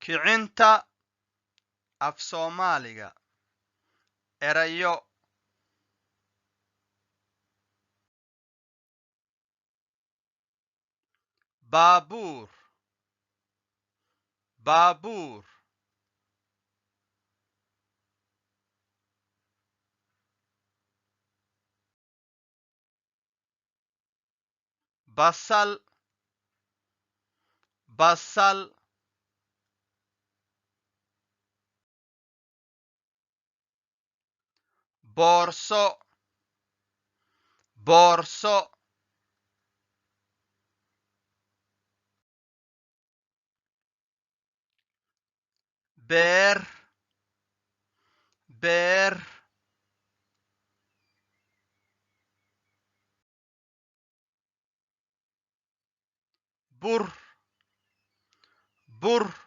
Kicinta af Soomaaliga erayo. Baabuur, baabuur. Basal, basal. Boorso, boorso. Beer, beer. Bur, bur.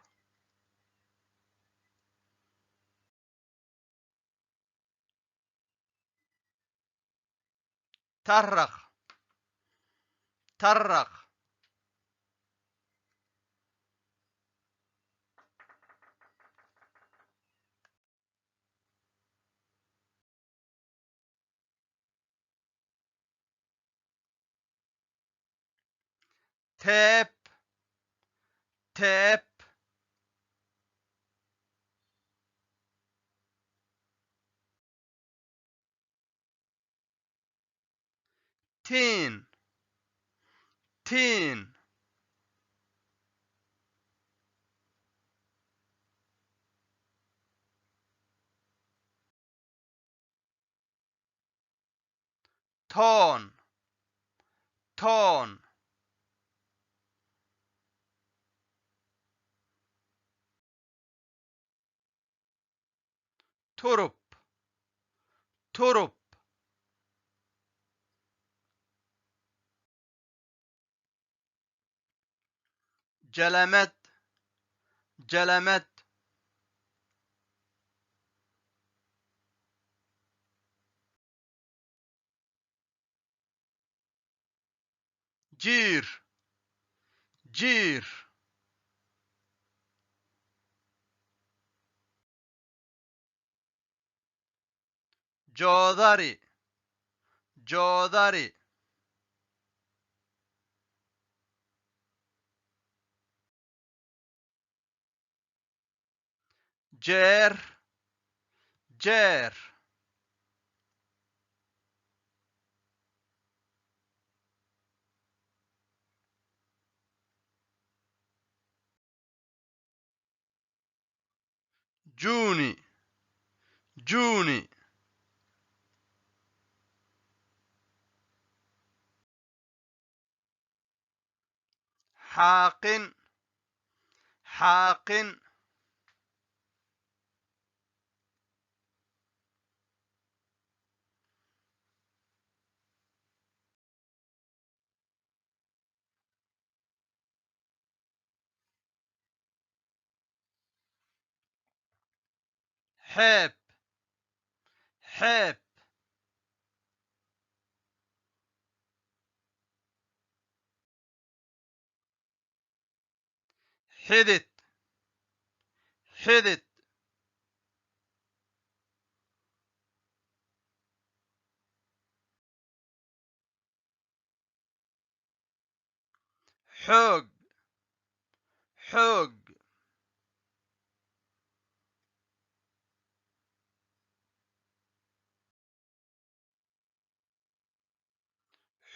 Taraq, taraq. Teeb, teeb. Tiin, tiin. Toon, toon. Turub, turub. Jalamad, jalamad. Jiir, jiir. Joodari, joodari. Jeer, jeer. Juuni, juuni. Xaaqin, xaaqin. Xeeb, xeeb. Xidid, xidid. Xoog, xoog.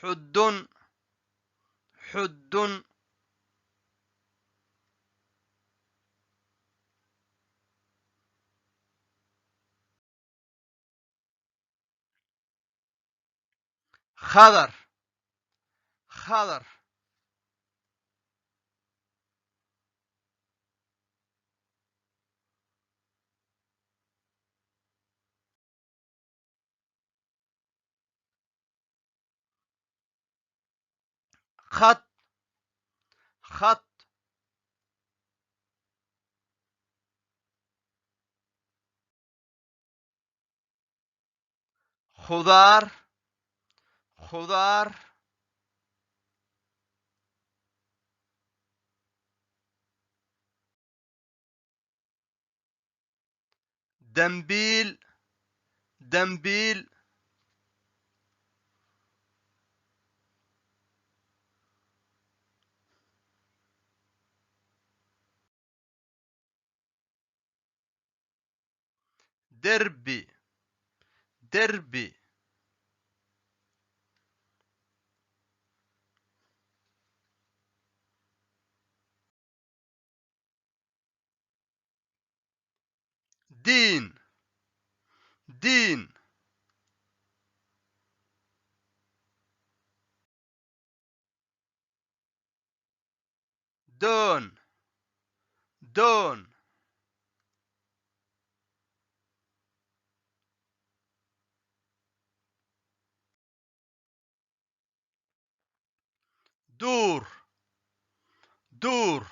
Xuddun, xuddun. Khadar, khadar. Khad, khad. Khudaar, khudaar. Dambiil, dambiil. Derbi, derbi. Diin, diin. Doon, doon. Duur, duur.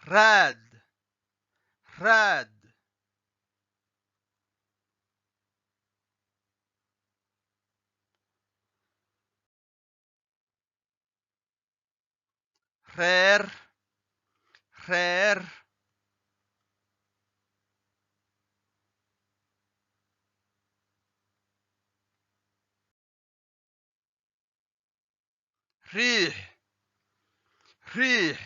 Raad, raad. Reer, reer. Riix, riix.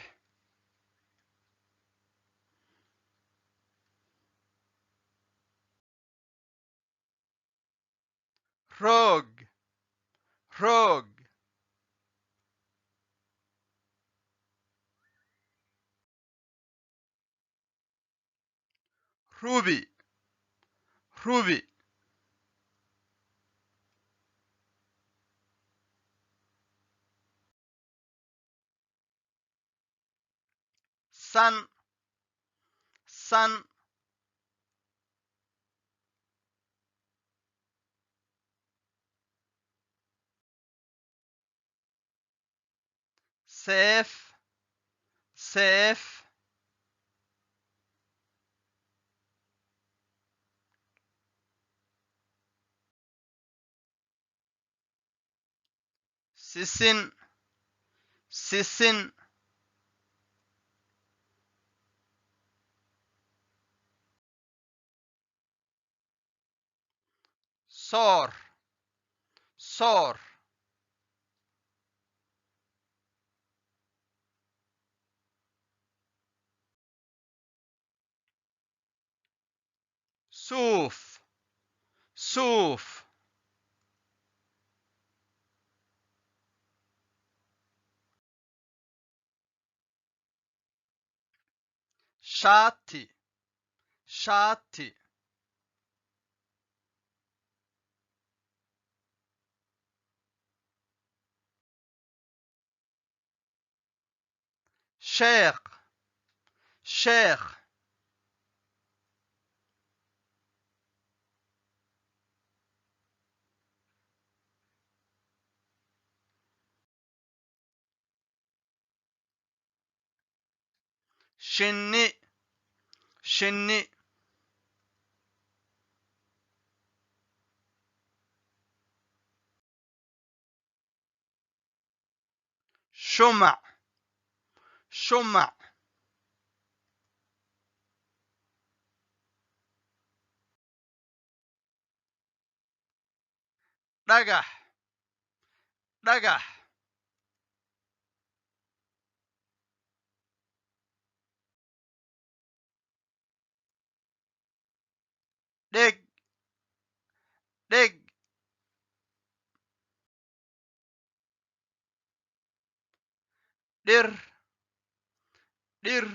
Roog, roog. Rubi, rubi. San, san. Seef, seef. Sisin, sisin. Soor, soor. Suuf, suuf. Shaati, shaati. Sheekh, sheekh. Shinni, shinni. Shumac, shumac. Dhagax, dhagax. Dheg, dheg. Dhir, dhir.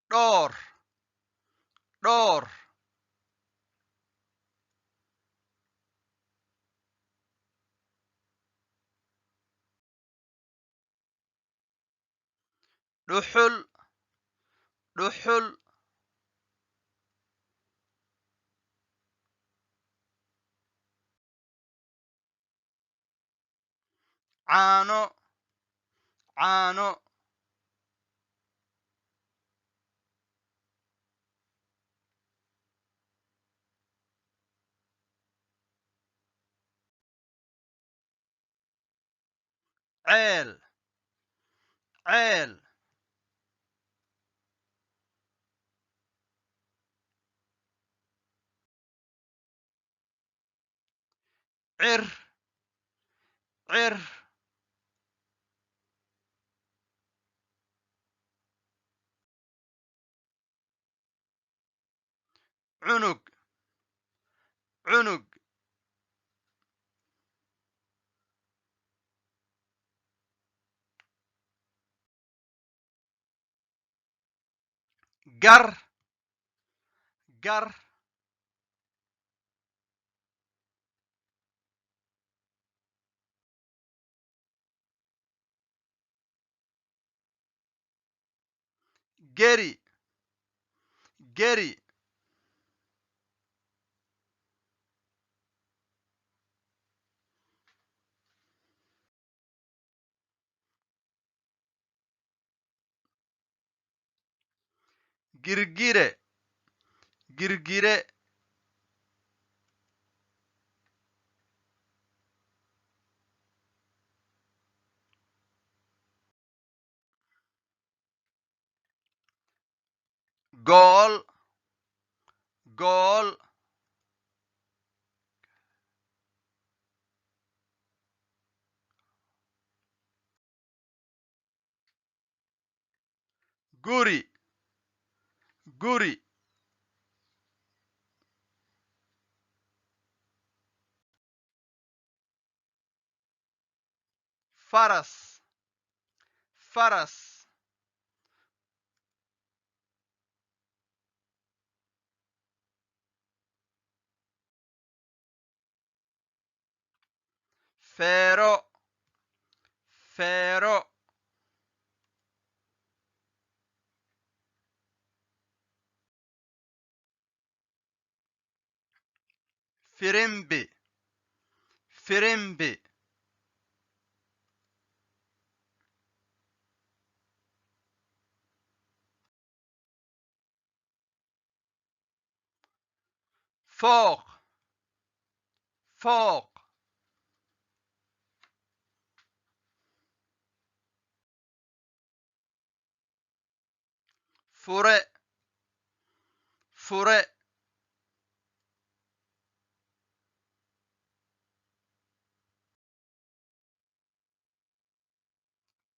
Dhoor, dhoor. Dhuxul, dhuxul. Caano, caano. Ceel, ceel. Cir, cir. Cunug, cunug. Gar, gar. Geri, geri. Girgire, girgire. Gool, gool. Guri, guri. Faras, faras. Feero, feero. Firimbi, firimbi. Fooq, fooq. Fure, fure.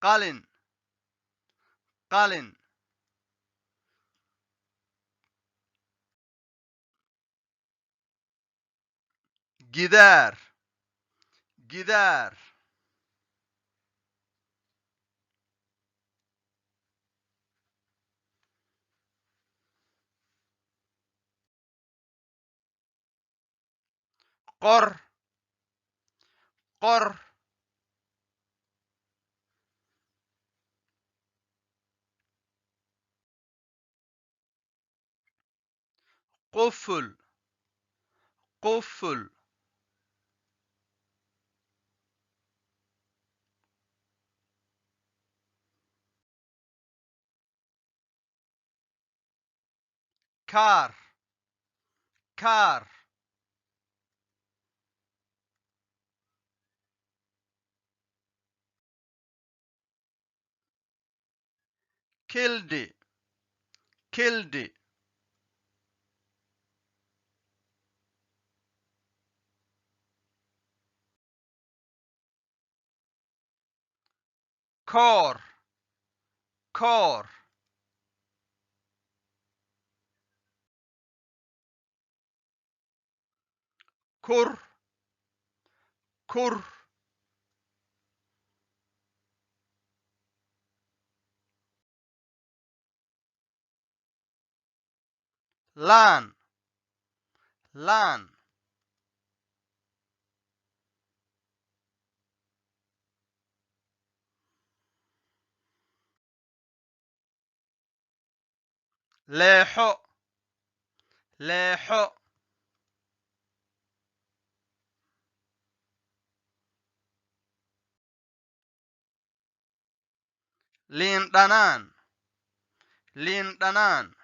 Qalin, qalin. Gidaar, gidaar. Qor, qor. Quful, quful. Kaar, kaar. Kildi, kildi. Koor, koor. Kur, kur. Laan, laan. Leexo, leexo. Liin dhanaan, liin dhanaan.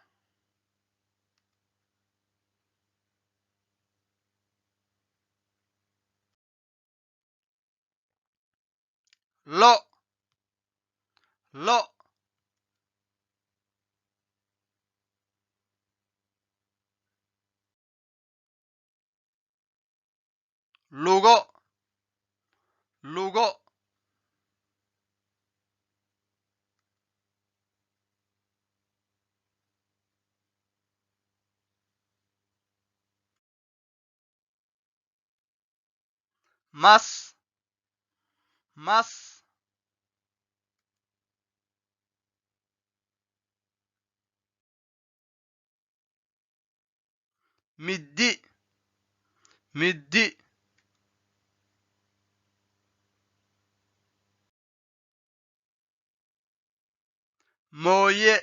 Lo', lo'. Lugo, lugo. Mas, mas. Middi, middi. Mooye,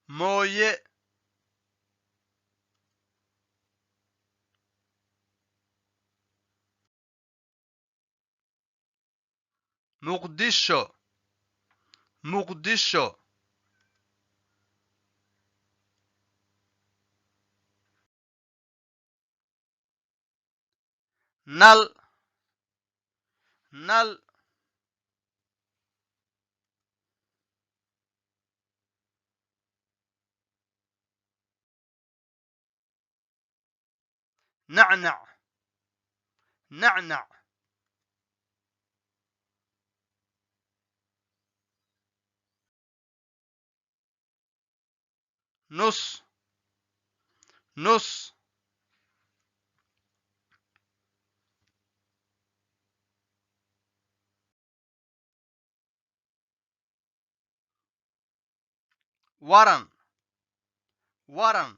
mooye. Muqdisho, Muqdisho. Nal, nal. Nacnac, nacnac. Nus, nus. Waran, waran.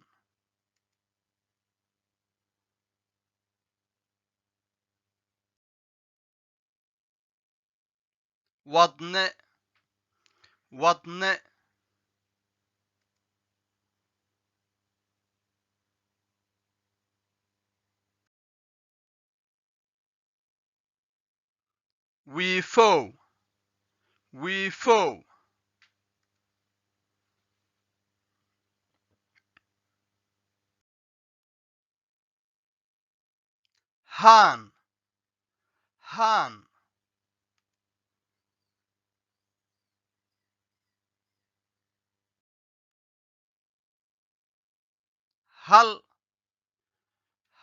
Wadne, wadne. Wiifow, wiifow. Haan, haan. Hal,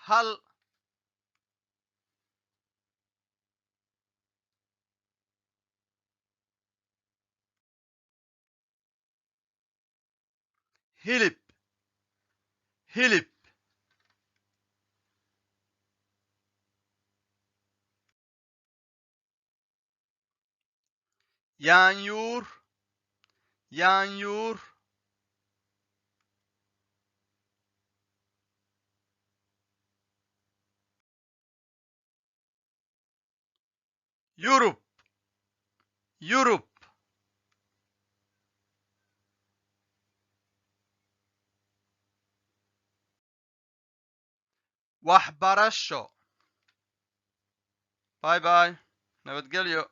hal. Hilib, hilib. Yaanyuur, yaanyuur. Yurub, Yurub. Waxbarasho. Bye bye, nabadgelyo.